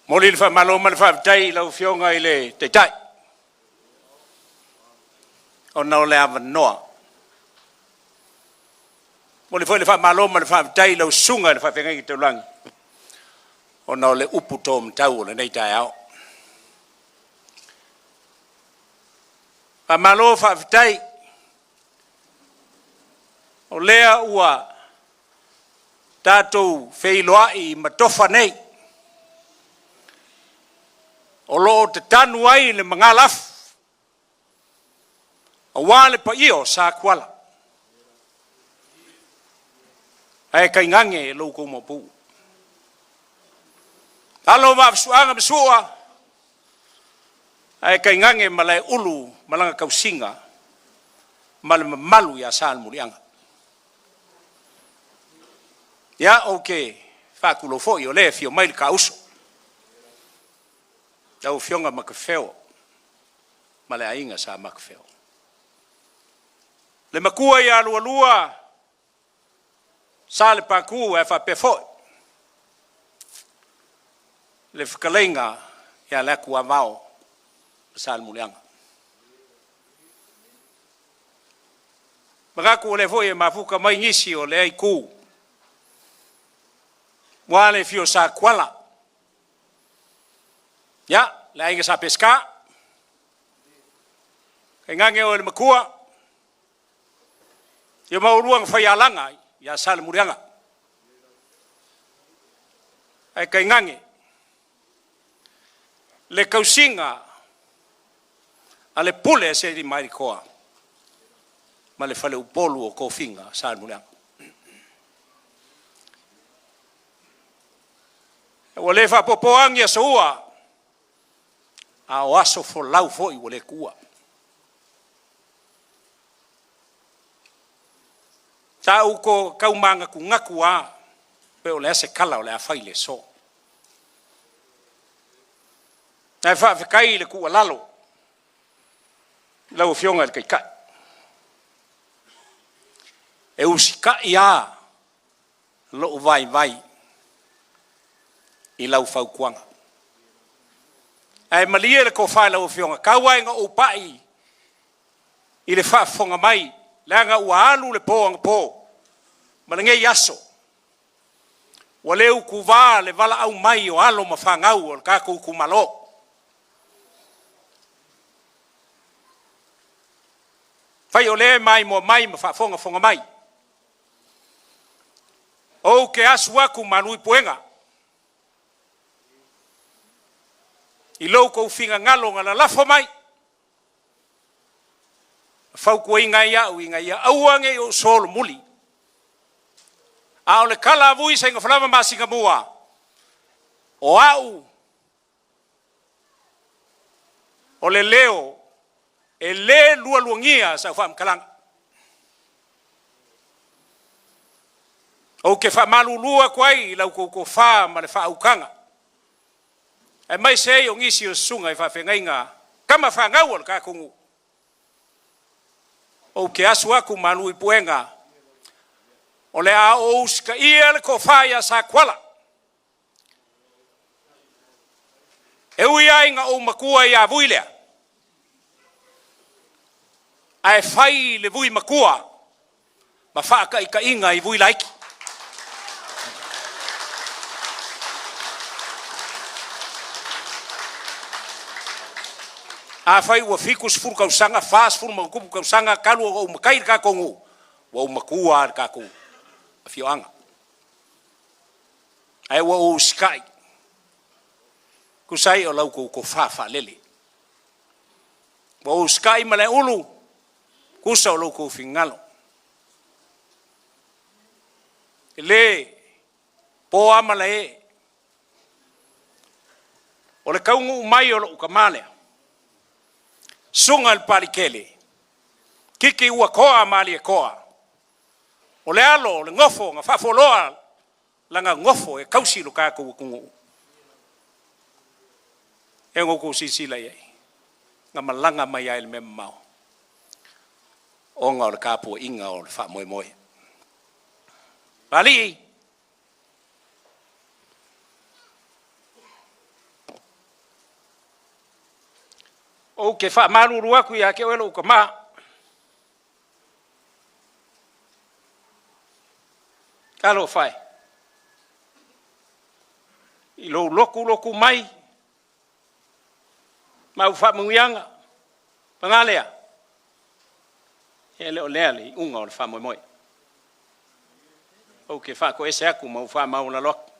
Momoli le faamalo ma le faafetai i lau Afioga i le Taitai ona o le avanoa. E momoli foi le faamalo ma le faafetai i lau Susuga i le Faafeagaiga Taulagi ona o le upu to matau o lenei taeao. Faamalo faafetai, o lea ua tatou feiloai ma tofa nei, o lo o tatanu ai le magalafu aua le paia o Satuala, ae tainane lo outou Maopu. Alo o Vaafusuaga ma Sua, ae tainane Malaeulu ma lana tausiga ma le mamalu ia Salemuliaga. Ia, ou te faatulou foi, o lea e afio mai le taauso, lau Afioga Matafeo ma le Aiga Sa Matafeo. Le matua ia Lualua Salepatu ae faapea foi le fetalaiga ia Leatuavao ma Salemuliaga. Manatu o lea foi e mafuta mai nisi o lea itu, aua le afio o Satuala, ia, le aiga Sa Peseta, tainane oe le matua, ia maulua na faialaga ia Salemuliaga, ae tainane le tausiga a le pule a Sealiimalietoa ma le faleupolu o tofiga Salemuliaga. Ua le faapopoa ni aso ua, a o aso folau foi ua le tuua. Sa ou tau manatunatu lava pe o le a se tala o le a fai i le aso. Ae faafetai i le tuualalo i lau Afioga i le Taitai, e usitai lava lou vaivai i lau fautuaga. Ae malie le tofa i lau Afioga, tau lava ina ou pai i le faafofoga mai, leaga ua alu le po anapo ma lenei aso, ua le utuva le valaau mai o alo ma fanau o le tatou itumalo. Fai o lea e maimoa mai ma faafogafoga mai, ou te asu atu malu i puega i lo outou finagalo na lalafo mai, fautuaina ai au ina ia aua ne i ou solomuli. A o le tala a Vui Saigafalava Masingamua, o au o le leo e le lualuagia sau faamatalaga. Ou te faamalulu atu ai i lau tou tofa ma le faautaga, aemaise ai o nisi o susuga i faafeagaiga tama fanau a le tatou nuu. Ou te asu atu malu i puega, o le a ou usitaia le tofa ia Satuala. E ui lava ina ou matua ia Vui lea, ae fai le vui matua ma faataitaiga i vui laiti. Afai ua 70 tausaga, 40 ma ona tupu tausaga talu ona ou matai i le tatou nuu, ua ou matua lava i le tatou afioaga. Ae ua ou usitai, tusa ai o la outou tofa faalele. Ua ou usitai Malaeulu, tusa o lo outou finagalo. E le po lava malae, o le taunuu mai o lou tama lea, susuga i le Palikele, Kiki Uatoa Malietoa, o le alo o le nofo na faafoloa lana nofo e tausi lo tatou atunuu. E ona outou silasila i ai, na malaga mai lava i le mea mamao ona o le tapuaiga o le faamoemoe. Alii! Ou te faamalulu atu ia te oe lou tama. Talofa e, i lou lotulotu mai ma au faamanuiaga, paga lea, e le o lea le iuga o le faamoemoe. Ou te faatoese atu ma ou faamaualalo atu.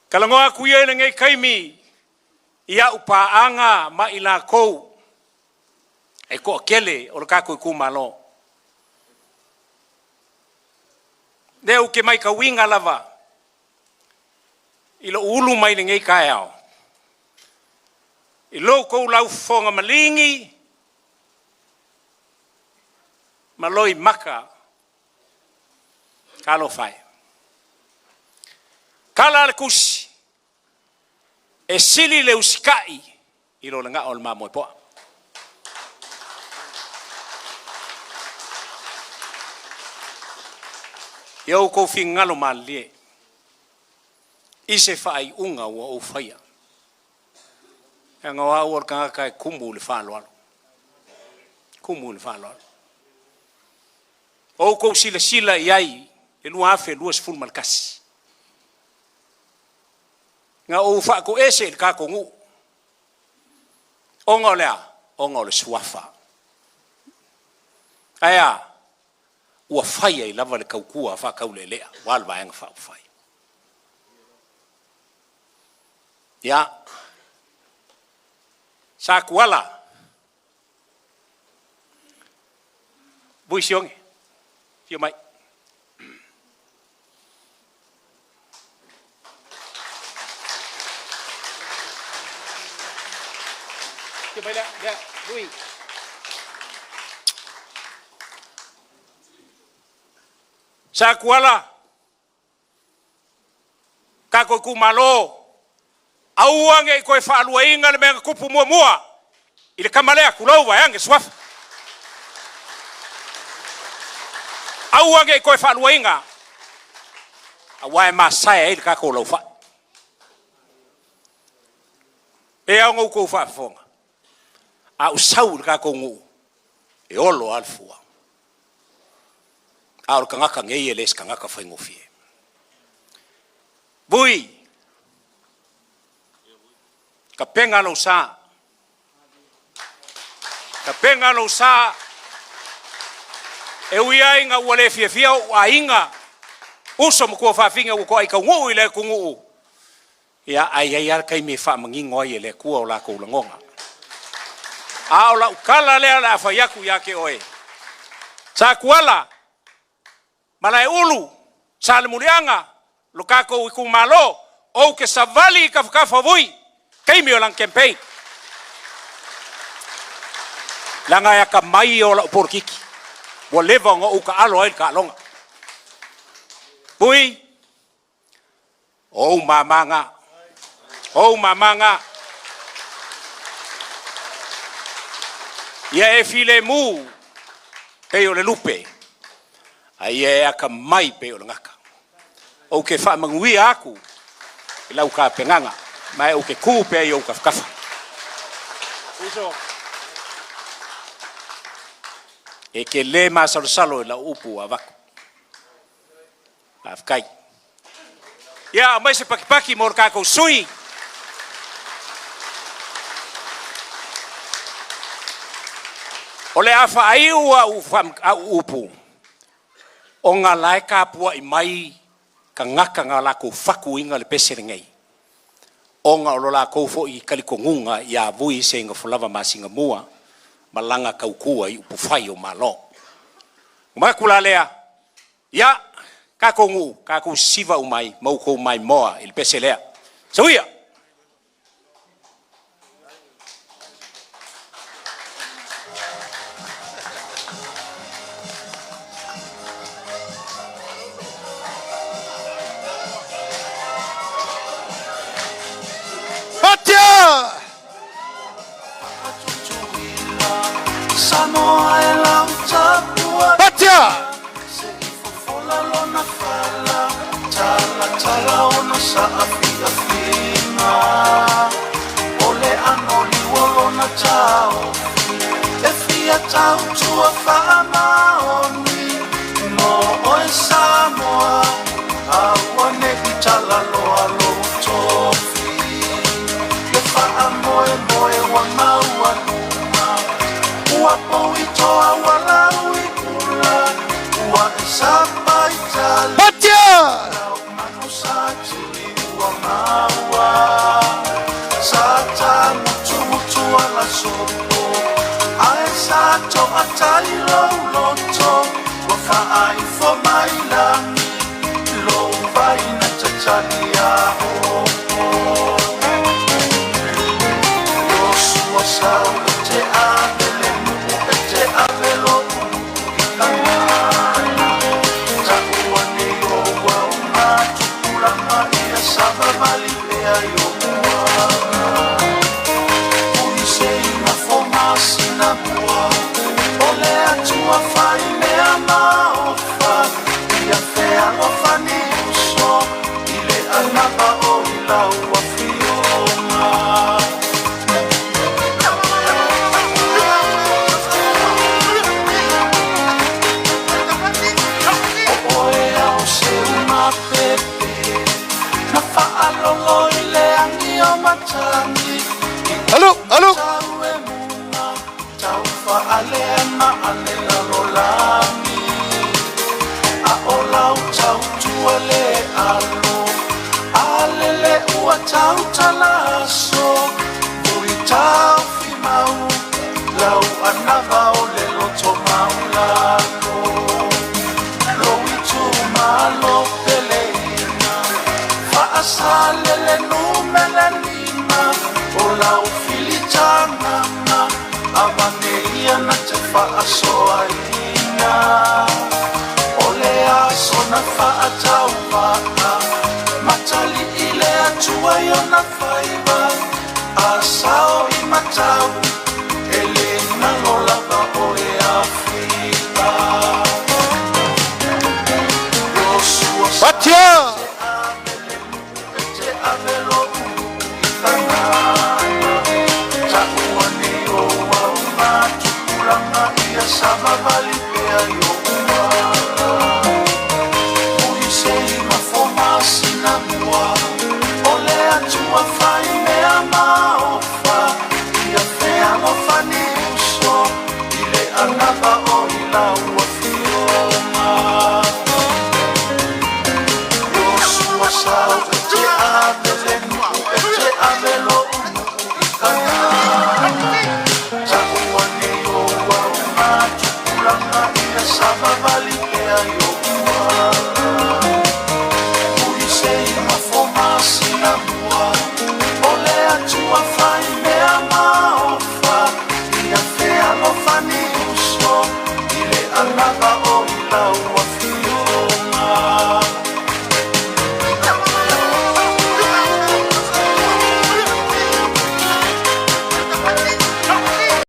Talanoa atu ia i lenei taimi i au paaga ma i latou e toatele o le tatou itumalo. Lea ou te matauina lava i lou ulu mai i lenei taeao, i lo outou laufofoga maligi ma loimata, talofa e. Tala a le tusi, e sili le usitai i lo le gao o le mamoe poa. Ia outou finagalo malilie i se faaiuga ua ou faia. Leaga o au o le tagata e tumu i le faaaloalo, tumu i le faaaloalo. O outou silasila i ai i le 2021, na ou faatoese i le tatou nuu, ona o le a? Ona o le suafa. Ae a? Ua fai ai lava le tautua faataulealea aua le Vaega Faaupufai. Ia, Satuala, Vui Sione, afio mai. Afio mai lea, lea, Vui. Satuala, tatou itumalo, aua ne i toe faaluaina le mea na tupu muamua i le tama lea, tulou vaeane suafa. Aua ne i toe faaluaina, aua e masae ai le tatou laufai. E ao ona outou faafofoga, a ou sau i le tatou nuu, e olo lava le fua. A o le tagata nei e le se tagata faigofie. Vui, tapena lou sa, tapena lou sa, e ui ai ina ua le fiafia ou aiga, uso ma tuafafine ua toai taunuu i le atunuu, ia, ae i ai lava le taimi e faamanino ai e le Atua o latou lagona. A o lau tala lea o le a fai atu ia te oe, Satuala, Malaeulu, Salemuliaga, lo tatou itumalo, ou te savali i tafatafa o Vui, taimi o lana campaign. Leaga e atamai ia o lau polokiki, ua leva ona ou taalo ai le taaloga. Vui, o ou mama na, o ou mama na. Ia e filemu pei o le lupe, a ia e atamai pei o le gata. Ou te faamanuia atu i lau tapenaga, ma ou te tu pea i ou tafatafa. Uso, e te le masalosalo i lau upu ua avatu. Faafetai. Ia, aumai se patipati mo le tatou sui. O le a faaiu au, au upu, ona la e tapuai mai tagata na latou fatuina le pese lenei, ona o lo latou foi talitonuga ia Vui Seigofolava Masingamua ma lana tautua i upufai o Malo. Ona manatu la lea, ia, tatou nuu, tatou sisiva uma ai ma outou maimoa i le pese lea. Soia! Patia! Patia! Tautua faamaoni mo oe Samoa, aua ne i talaloa lou tofi. Le faamoemoe ua maualuga, ua pou i toa ua lau i ula, ua e sapai tali. Patia! Lau manu sa tili ua maua, sa tamutu ala sopo, ae sa toatali lou loto, ua faaifo mai lagi, lou vai na tatali a opo. Sua sau e te ave le nuu e te ave lo ulu i kanana. Taua nei o ua uma tupulaga ia savavali pea i o uaga. Puiseina fomasina mua, o le Atua faimea maofa, ia fealofani uso i le anava o i lau afioga. O oe ao se uma pepe, na faalolo i le agi o matagi. Alu, alu. Tau e muga, tau faalea ma ale lalolagi. A o lau tautua le alo, alele ua tautala aso. Ui tau fimau, lau anava o le loto maulalo. Lou itumalo peleina, faasalele numele lima, o lau filitagaga, avane ia na te faasoaina. O le aso na faatauvaa, matali'i le Atua i ona faiva, a sao i matau, e lē galo lava oe Afrika. Iosua. Patia! E te ave lou i kanana. Taua nei o ua uma tupulaga ia savavali pea i o uaga. Puiseina fomasina mua, o le Atua faimea maofa, ia fealofani uso i le anava o i lau afioga. Iosua sau e te ave le nuu e te ave lou nuu i kanana. Taua nei o ua uma tupulaga ia savavali pea i o uaga. Puiseina fomasina mua, o le Atua faimea maofa, ia fealofani uso i le anava o i lau.